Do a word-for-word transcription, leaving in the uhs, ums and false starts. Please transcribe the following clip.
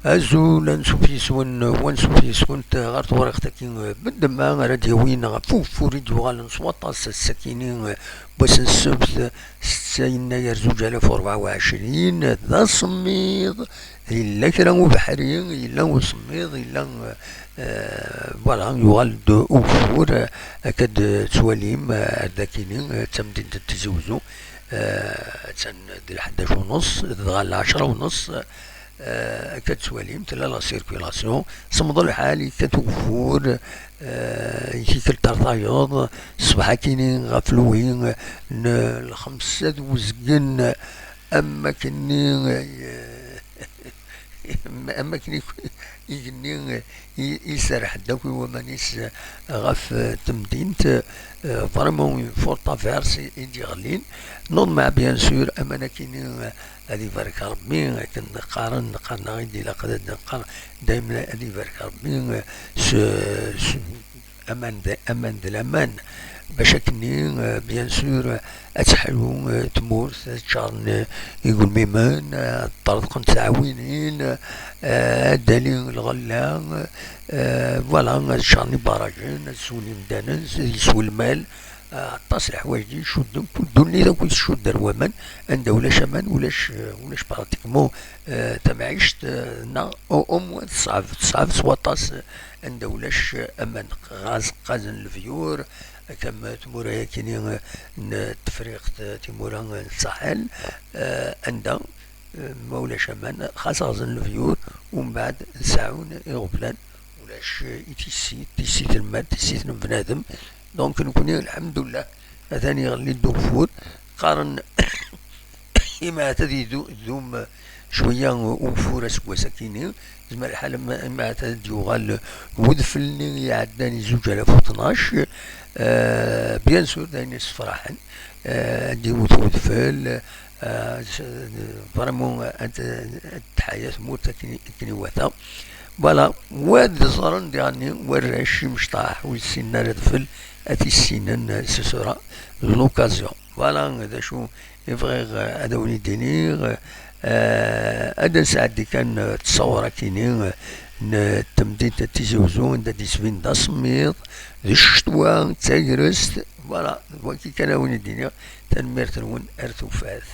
Azul, ansuf yes-wen, wansuf yes-went ɣer tewriqt-agi n ddemma ara d-yawin ɣef ugeffur i d-yuɣalen s waṭas ass-akini n wass n ssebt, setta yennayer zuǧ alaf u rebɛa u ɛecrin, d asemmiḍ, yella kra ubeḥri, yella usemmiḍ, yella, eh, voilà, yuɣal-d ugeffur, eh, akka d-tettwalim, eh, ar dakini, eh, d tamdint n Tizi Wezzu, eh, attan d lḥdac u nneṣ, dɣa lɛecra u nneṣ, eh, akka d-tettwalim, tella la circulation, semmeḍ lḥal, yekkat ugeffur, eh, tikkelt ar tayeḍ, ṣṣbeḥ akini ɣef lwi n lxemsa d uzgen, am akkenni, eh, am akken i, igenni, eh, i, iserreḥ-d akk i waman-is ɣef, eh, temdint, eh, vraiment une forte averse i, i d-yeɣlin. Neḍmeɛ, bien sûr, aman akini, eh, ad ibarek Rebbi, akken qqaren, qqaren-aɣ-, i d-ilaq ad d-neqqar daymen ad ibarek Rebbi, eh, s, s, aman d, aman d laman, bac akkenni, eh, bien sûr, eh, ad teḥlu, eh, tmurt, ad ččaren, eh, igelmimen, eh, ad ṭṭerḍqent tɛawinin, eh, ad d-tali lɣella, eh, voilà, ad ččaren ibarajen, ad swen imdanen, s-, yeswa lmal, eh, aṭas n leḥwayeǧ i icudden, kul ddunit akk i tcudd ar waman, anda ulac aman, ulac, eh, ulac pratiquement, eh, tamɛict, eh, neɣ au, au moins teṣɛeb, teṣɛeb s waṭas, eh, anda ulac, eh, aman, ɣas qqazen lebyur, akka am tmura-yakini, eh, n Tefriqt, eh, timura, eh, n Saḥel, eh, anda, eh, ma ulac aman, xas ɣzen lebyur, umbeɛd seɛɛun iɣeblan, ulac, eh, i tissit, tissit n lmal, tissit n bnadem. Donc, nekni, lḥemdullah, atan iɣelli-d ugeffur, qqaren, imaɛet ad idu-, idum cwiya ugeffur aseggas-akini, zmer lḥal ma-, imaɛet ad d-yuɣal wedfel-nni iɛeddan i zuǧ alaf u tnac, eh, bien sûr, d ayen yessefraḥen, eh, ad d-iwet wedfel, eh, s-, vraiment ad, ad tḥaya tmurt akken, akken iwata. Voilà, wa ad ẓren diɣenni warrac imecṭaḥ ur ssinen ara adfel, ad t-issinen, eh, ce sera l'occasion. Voilà, d acu i bɣiɣ, eh, ad awen-id-iniɣ, eh, ad nesɛeddi kan, eh, ttṣawur akini, eh, n temdint n Tizi Wezzu, anda d-isbin d asemmiḍ, d ccetwa, d tagrest, voilà, d wagi kan ad awen-id-iniɣ, tanemmirt-nwen, ar tufat.